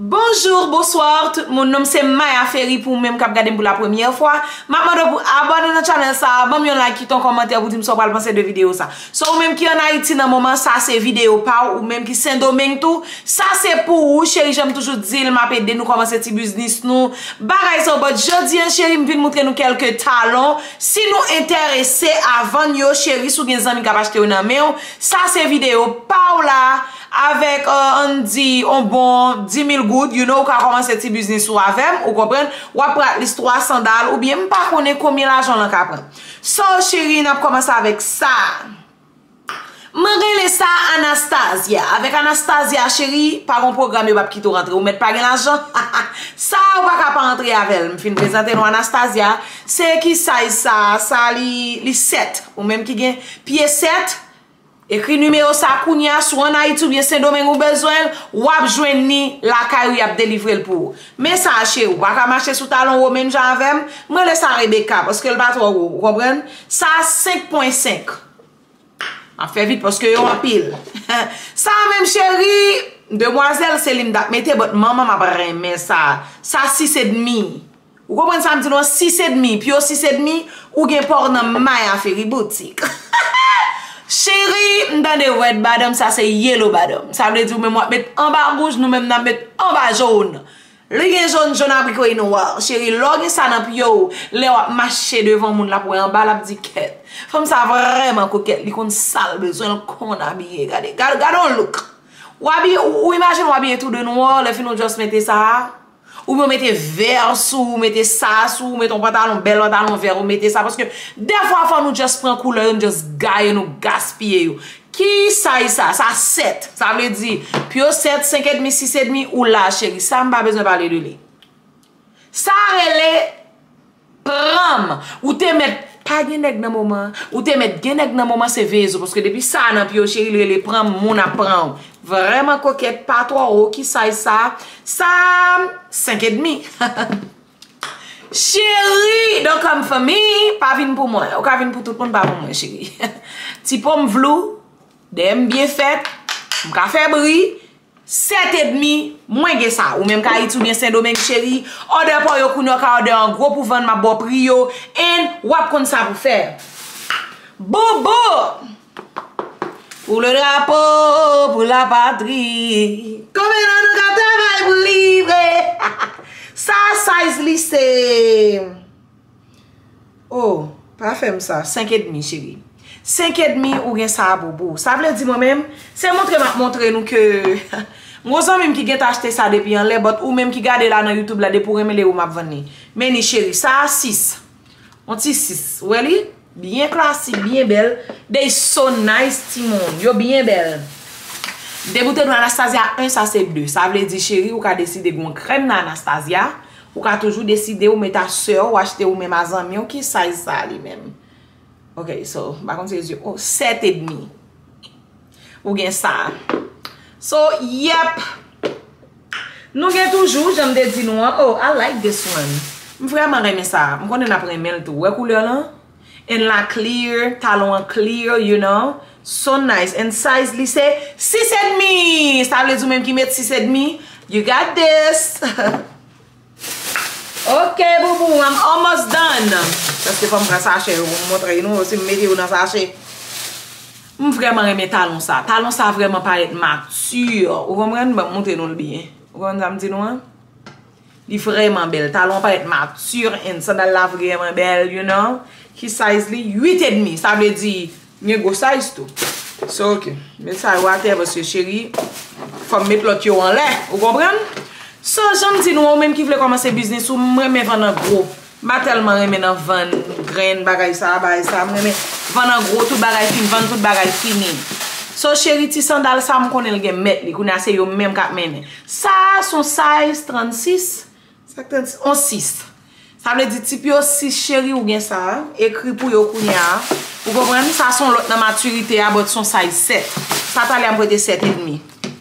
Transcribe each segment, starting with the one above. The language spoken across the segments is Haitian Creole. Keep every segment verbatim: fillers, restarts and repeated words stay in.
Bonjou, bonswa tout moun. Non m se Maya Ferry. Pou ou menm k ap gade m pou la premyè fwa, m ap mande w pou abòne nan channel sa a, ban m yon like, kite yon kòmantè pou di m sa w pral panse de videyo sa. So ou menm ki ann Ayiti nan moman sa, se videyo pa w. Ou menm ki Sendomeng tou, sa se pou ou, cheri. Jan m toujou di l, m ap ede nou kòmanse ti biznis nou, bagay sa yo. But jodi a, cheri, m vin moutre nou kèlke talon. Si nou enterese a vann yo, cheri, si w gen zanmi k ap achte yo nan men w, sa se videyo pa w la. Avèk, euh, ann di, yon bon dis mil goud, you know, ou ka kòmanse ti biznis ou avè m, ou konprann? W ap pran at least twa san dòla, oubyen m pa konnen konbyen lajan w ka pran. So, cheri, n ap kòmanse avèk sa. Mwen rele sa Anastasia. Avèk Anastasia, cheri, pa gon pwogram yo p ap kite w rantre. Ou mèt pa gen lajan. Sa, ou pa ka pa rantre avè l. M fin prezante nou Anastasia. Se ki size sa? Sa, li, li sèt. Ou menm ki gen pye sèt, ekri nimewo sa kounye a, si w ann Ayiti oubyen Sendomeng ou bezwen l, w ap jwenn li lakay ou, y ap delivre l pou ou. Men sa, cheri, ou pa ka mache sou talon wo menm jan avè m. M rele sa Rebecca, paske l pa twò wo, ou konprann? Sa senk pwen senk. M ap fè vit paske yo anpil. Sa menm, cheri, demwazèl, se li m t ap mete, but manman m ap renmen sa. Sa sis edmi. Ou konprann sa m di nou an? Sis edmi, pye w sis edmi, ou gen pa w nan Maya Ferry Boutique. Cheri, m tande red bottom, sa se yellow bottom. Sa vle di ou menm w ap met anba wouj, nou menm n ap met anba jòn. Li gen jòn, jòn abriko e nwa. Cheri, lè w gen sa nan pye w, lè w ap mache devan moun, l ap wè anba, l ap di, "Kèt, fanm sa vrèman kokèt, li konn sa l bezwen, l konn abiye, gade, gade, gade yon look." W abiye, ou, ou imajine w abiye tou de nwa, lè fini w just mete sa a, oubyen w mete vè sou, ou mete sa sou, ou mete yon pantalon, bèl pantalon vè, ou mete sa, paske dèfwa fò nou just pran koulè yo, nou just gaye, nou gaspiye yo. Ki size sa? Sa sèt. Sa vle di, pye w sèt, senk edmi, sis edmi, ou la, cheri. Sa, m pa bezwen pale de li. Sa rele pranm. Ou te mèt pa gen nèg nan moman an. Ou te mèt gen nèg nan moman, se veye zo. Paske depi sa nan pye w, cheri, l rele pranm, moun ap pran w. Vrèman kokèt, pa twò wo, ki size sa? Sa, senk edmi. Cheri, don't come for me, pa vin pou mwen. Ou ka vin pou tout moun, pa pou mwen, cheri. Ti po m vlou, dèyè m byen fèt, m ka fè bri, sèt edmi, mwen gen sa. Ou menm k Ayiti oubyen Sendomeng, cheri, òdè pa w yo kounye a, w ka òdè an gwo pou vann, m ap ba w pri yo, and w ap konn sa pou fè. Bobo! Pou le drapo, pou la patri. Konbyen nan nou k ap travay pou li vre? Sa size li se. Oh, pa fè m sa. Senk edmi, cheri. Senk edmi, ou gen sa a bobo. Sa vle di mwen menm, se montre m ap montre nou ke m gon zanmi m ki gentan achte sa depi anlè, but ou menm ki gade la nan YouTube la, depi w renmen le ou m ap vann li. Men ni cheri, sa a sis. Yon ti sis. Ou wè li? Byen klasik, byen bèl. They so nice, timoun. Yo byen bèl. M te montre nou Anastasia en, sa se de. Sa vle di, cheri, ou ka deside gon krèm nan Anastasia. Ou ka toujou deside ou mete a sè w, ou achte ou menm a zanmi w. Ki size sa li menm? Ok, so, m pa konn si se, oh, sèt edmi. Ou gen sa. So, yep. Nou gen toujou, jan m te di nou an. Oh, I like this one. M vrèman renmen sa. M konnen n ap renmen l tou. Wè koulè lan? And la clear, talon an clear, you know. So nice. And size li se sis edmi. Sa vle di ou menm ki met sis edmi, you got this. Ok, boubou, I'm almost done. Paske fò m pran sachè yo pou m montre nou, si m mete yo nan sachè. M vrèman renmen talon sa. Talon sa vrèman parèt mati. Ou konprann? Ban m montre nou l byen. Ou konprann sa m di nou an? Li vrèman bèl. Talon an parèt mati and sandal la vrèman bèl, you know. Ki size li? Uit edmi. Sa vle di, m gen gwo size tou. So, ok. Met sa yo atè paske cheri, fò m met lòt yo anlè. Ou konprann? So, jan m di nou, ou menm ki vle kòmanse biznis ou, m renmen vann an gwo. M pa tèlman renmen nan vann grenn bagay sa, bagay sa. M renmen vann an gwo, tout bagay fin, vann tout bagay fini. So, cheri, ti sandal sa, m konnen l gen mèt li. Kounye a se yo menm k ap mennen. Sa a se yon size trannsis. Sa k trannsis? On sis. Sa vle di ti pye w sis, cheri, ou gen sa a. Ekri pou yo kounye a. Ou konprann? Sa se yon lòt nan matirite a, but se yon size sèt. Sa talè a m prete sèt edmi.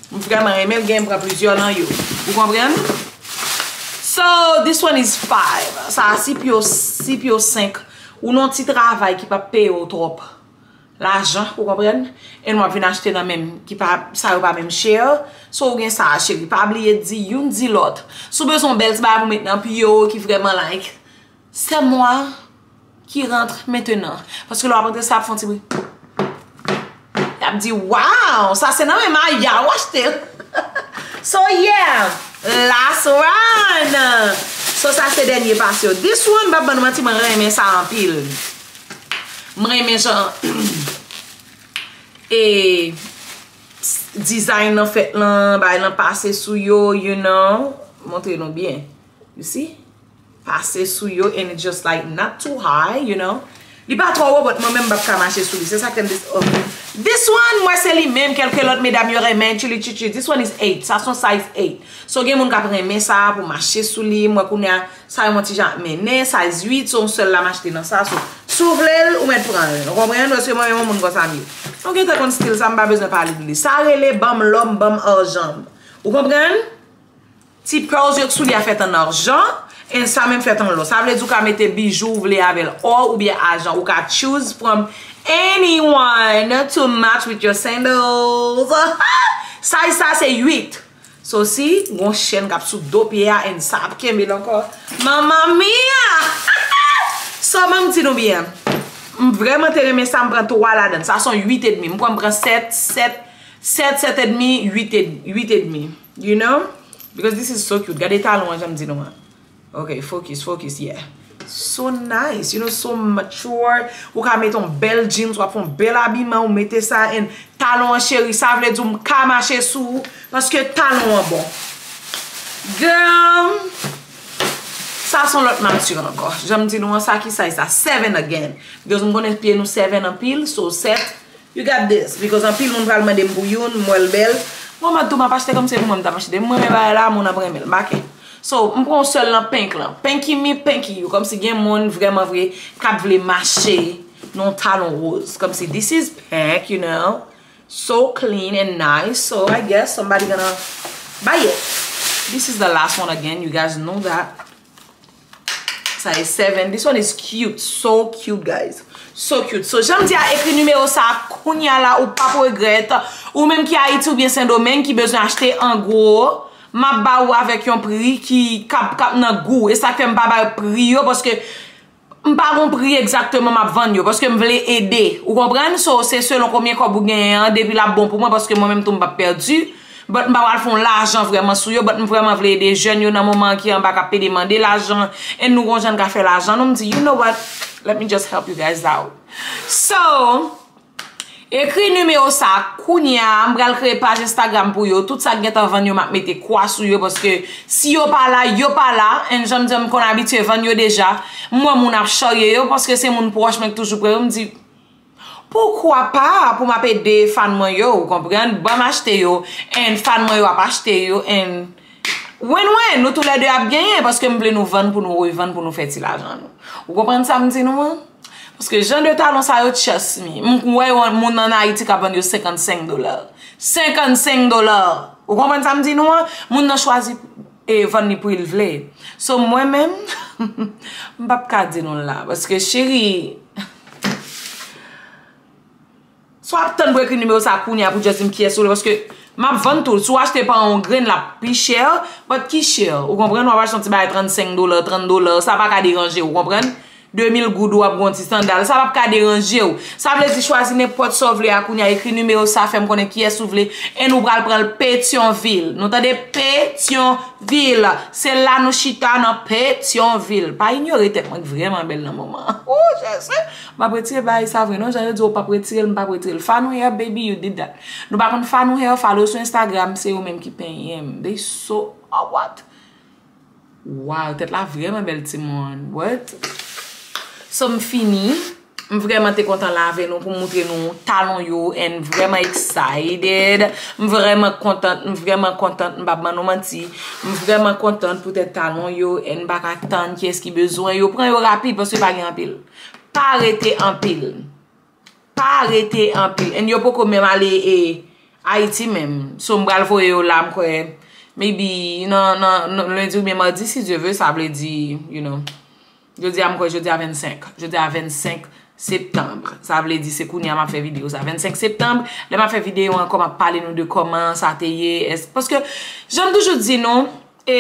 M vrèman renmen l, gen m pran plizyè nan yo. Ou konprann? So, this one is five. Sa a si pye w, si pye w senk. Ou nan yon ti travay ki p ap peye w twòp. lajan, ou konprann? E nou ap vin achte nan menm ki pa, sa yo pa menm chè. So ou gen sa, cheri. Pa bliye di youn di lòt. Si w bezwen yon bèl ti bagay pou met nan pye w ki vrèman like, c'est moi qui rentre maintenant. Paske lè w ap rantre sa ap fè yon ti bri. Y ap di, wow, sa se nan men Maya w achte l. So yeah, last one. So sa se dènye pase yo. This one, m pap ban nou manti, mwen renmen sa anpil. Mwen renmen jan e design nan fèt lan, bay lan pase sou yo, you know. Montre nou byen. You see? Pase sou yo and it's just like not too high, you know. Li pa twò wo, but mwen menm m pap ka mache sou li. Se sa k fè m dis-, oh. This one, mwen se li menm, kèlke lòt medam yo renmen, chili chichi. This one is eight. Sa se yon size eight. So gen moun k ap renmen sa pou mache sou li. Mwen kounye a, sa yo yon ti jan ap mennen, size huit, so yon sèl la m achte nan sa. So, si w vle l, ou mèt pran l. Ou konprann? Paske mwen menm yon moun konsa m ye. Nou gentan konn stil sa, m pa bezwen pale de li. Sa rele ban m lò m, ban m ajan m. Ou konprann? Ti pearls yo k sou li a fèt an ajan, and sa menm fèt an lò. Sa vle di ou ka mete bijou ou vle avè l, or oubyen ajan. Ou ka choose from anyone to match with your sandals. Size sa se huit. So si gon chèn k ap sou do pye a, and sa ap kenbe l ankò. Mamma mia! So ban m di nou byen. M vrèman te renmen sa, m pran twa ladan. Sa se yon huit edmi. M kwè m pran sèt, sèt, sèt, sèt edmi, huit ed-, huit edmi. You know? Because this is so cute. Gade talon an, jan m di nou an. Ok, focus, focus, yeah. So nice, you know, so mature. Ou ka mete yon bèl jeans, w ap fè yon bèl abiman, ou mete sa, and talon an, cheri, sa vle di m ka mache sou ou, paske talon an bon. Girl, sa se yon lòt mature ankò. Jan m di nou an, sa ki size sa? Seven again. Because m konnen pye nou seven anpil, so sèt. You got this, because anpil moun pral mande m pou youn, m wè l bèl. Mwen, mwen tou, m ap achte kòmsi se pou mwen m t ap achte. M renmen bagay la, moun ap renmen l. Make. So, m pran yon sèl nan pink lan. Pinky me, pinky you. Kòmsi gen moun vrèman vre k ap vle mache nan yon talon woz. Kòmsi this is pink, you know. So clean and nice. So, I guess somebody gonna buy it. This is the last one again. You guys know that. Sa e seven. This one is cute. So cute, guys. So cute. So, jan m di a, ekri nimewo sa a kounya la, ou p ap regrèt. Ou menm ki Ayiti oubyen Sendomeng ki bezwen achte an gwo, m ap ba ou avèk yon pri ki k ap, k ap nan gou. E sa k fè m pa bay pri yo, paske m pa gon pri egzakteman m ap vann yo, paske m vle ede. Ou konprann? So, se selon konbyen kòb ou genyen an, depi l ap bon pou mwen, paske mwen menm tou m p ap pèdi. But m pa pral fè yon lajan vrèman sou yo, but m vrèman vle ede jèn yo nan moman an ki anba k ap pede mande lajan, and nou gon jan n ka fè lajan nou, m di, you know what, let me just help you guys out. So, ekri nimewo sa a kounya, m pral kreye paj Instagram pou yo, tout sa k gentan vann yo m ap mete kwa sou yo, paske si yo pa la, yo pa la, and jan m di, m konn abitye vann yo deja, m wè moun ap charye yo, paske se moun pwòch mwen k toujou pre yo, m di, poukwa pa pou m ap ede fan mwen yo, ou konprann? Ban m achte yo, and fan mwen yo ap achte yo, and win-win, nou toulède ap genyen, paske m vle nou vann pou nou revann, pou nou fè ti lajan nou. Ou konprann sa m di nou an? Paske jan de talon sa yo, trust me. M wè yon moun ann Ayiti k ap vann yo senkannsenk dola. Senkannsenk dola! Ou konprann sa m di nou an? Moun nan chwazi e vann li pri l vle. So, mwen menm, m p ap ka di nou l la. Paske, cheri, si w ap tann pou ekri nimewo sa kounya pou just di m kiyès ou vle, paske m ap vann tou. Si w achte pa yon grenn, l ap pi chè, but ki chè? Ou konprann? W ap achte yon ti bagay trannsenk dola, trant dola, sa pa ka deranje w, ou konprann? De mil goud ou ap gen yon ti sandal, sa p ap ka deranje w. Sa vle di chwazi nenpòt sa w vle a kounya, ekri nimewo sa, fè m konnen kiyès ou vle, and ou pral pran l Petyonvil. Nou tande? Petyonvil. Se la nou chita nan Petyonvil. Pa inyore tèt mwen k vrèman bèl nan moman an. Ooh, Jezi. M p ap retire bagay sa vre non, jan yo di w p ap retire l, m p ap retire l. Fanouhère, baby, you did that. Nou pa konn Fanouhère, follow sou Instagram, se yo menm ki penyen m. They so, oh, what? Wow, tèt la vrèman bèl, timoun. What? So, m fini. M vrèman te kontan la avè nou pou m moutre nou talon yo, and vrèman excited. M vrèman kontan, m vrèman kontan, m p ap ban nou manti. M vrèman kontan poutèt talon yo, and m pa ka tann kiyès ki bezwen yo. Pran yo rapid, paske pa gen anpil. Pa rete anpil. Pa rete anpil. And yo poko menm ale, e, Ayiti menm. So, m pral voye yo la, m kwè, maybe, nan, nan, nan lendi oubyen madi, si Dye ve, sa vle di, you know. Jodi a, m kwè, jodi a vennsenk. Jodi a vennsenk septanm. Sa vle di se kounye a m ap fè videyo sa. Vennsenk septanm, lè m ap fè videyo ankò, m ap pale nou de kòman sa te ye. Paske, jan m toujou di nou, e,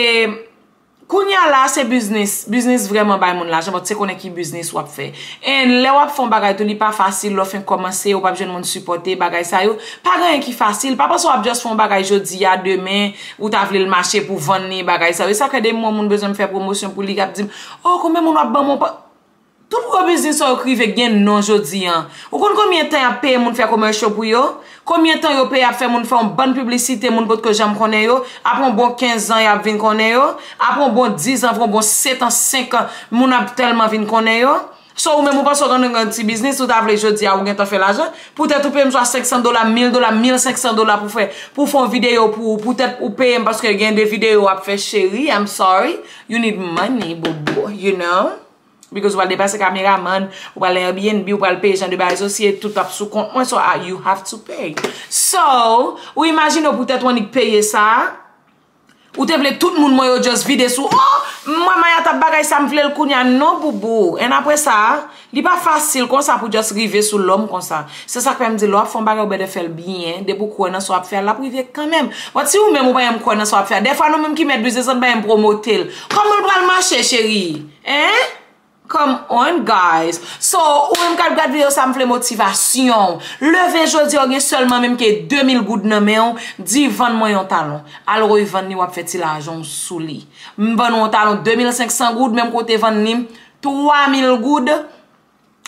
kounye a la, se biznis. Biznis vrèman bay moun lajan, but se konnen ki biznis w ap fè. And lè w ap fè yon bagay tou, li pa fasil, lè w fin kòmanse, ou p ap jwenn moun sipòte, bagay sa yo. Pa gen anyen ki fasil. Pa panse w ap just fè yon bagay jodi a, demen, ou ta vle l mache pou vann li, bagay sa yo. E sa fè de moun, moun bezwen m fè pwomosyon pou li, k ap di m, oh, konbyen moun w ap ban mwen? Tout gwo biznis sa yo k rive gen non jodi an. Ou konn konbyen tan y ap peye moun fè commercial pou yo? Konbyen tan yo peye ap fè moun fè yon bann piblisite moun potko janm konnen yo? Apre yon bon kenz an y ap vin konnen yo. Apre yon bon diz an, apre yon bon sèt an, senk an, moun ap tèlman vin konnen yo. So ou menm ou panse w gen yon ti biznis, ou ta vle jodi a ou gentan fè lajan. Poutèt ou peye m swa senk san dola, mil dola, mil senk san dola pou fè, pou fè yon videyo pou ou. Poutèt ou peye m paske gen de videyo w ap fè cheri, I'm sorry. You need money, boo boo, you know? Because ou pral depase kameramann, ou pral Airbnb, ou pral peye jan de bagay sa, si e tout ap sou kont mwen, so ah, you have to pay. So, ou imajine w poutèt w annik peye sa, ou te vle tout moun mwen yo just vide sou, oh, mwen Maya t ap bagay sa, m vle l kounye a, non, boubou. And apre sa, li pa fasil konsa pou just rive sou lòm konsa. Se sa k fè m di, lè w ap fè yon bagay, ou better fè l byen, depi w kwè nan sa w ap fè a, l ap rive kanmenm. But si ou menm ou pa janm kwè nan sa w ap fè a, dèfwa nou menm ki mèt biznis lan, nou pa janm pwomote l. Kòman l pral mache, cheri? Hein? Come on, guys. So, ou menm k ap gad videyo sa, m vle motivasyon w. Leve jodi a, ou gen sèlman menm ke de mil goud nan men w, di vann mwen yon talon. Al revann li, w ap fè ti lajan w sou li. M vann ou yon talon de mil senk san goud, menm kote vann li, twa mil goud,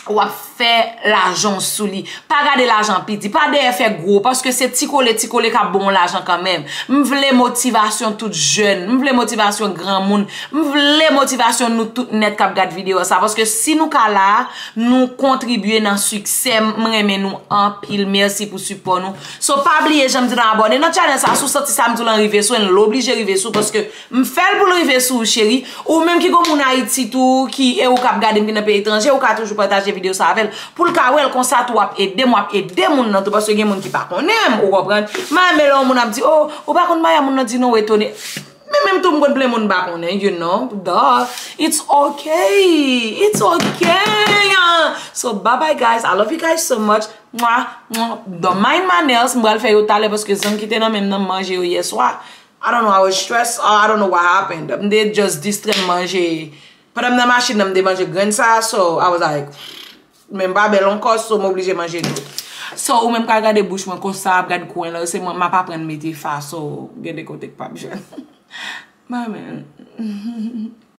w ap fè lajan w sou li. Pa gade lajan piti, pa dèyè fè gwo, paske se ti kole, ti kole k ap ba w lajan kanmenm. M vle motivasyon tout jèn, m vle motivasyon granmoun, m vle motivasyon nou tout nèt k ap gad videyo sa, paske si nou ka la, nou kontribye nan siksè, m renmen nou anpil, mèsi pou sipò nou. So, pa bliye, jan m di nan abòne nan channel sa, si w santi sa m di w lan rive sou, and l oblije rive sou, paske m fè l pou l rive sou ou, cheri. Ou menm ki gon moun Ayiti tou, ki e ou k ap gade m ki nan peyi etranje, ou ka toujou pataje videyo sa avè l. Pou l ka wè l konsa tou, w ap ede m, w ap ede moun nan tou, paske gen moun ki pa konnen m, ou konprann. Maya, men lè yon moun ap di, oh, ou pa konn Maya, moun nan di non, ou etone. Men menm tou m konn plen moun m pa konnen, you know, duh. It's okay, it's okay. So, bye bye guys, I love you guys so much. Mwah, mwah. Don't mind my nails, m pral fè yo talè paske zang ki te nan men m nan m manje yo yèswa. I don't know, I was stressed, or I don't know what happened. M te just distrè m manje. Pandan m nan machin nan, m te manje grenn sa, so I was like, men m pa bèl ankò, so m oblije manje tou. So, ou menm ka gade bouch mwen konsa, ap gad kwen lan, se mwen, m ap aprann mete fa, so, gen de kote k p ap jwenn. Mwen menm.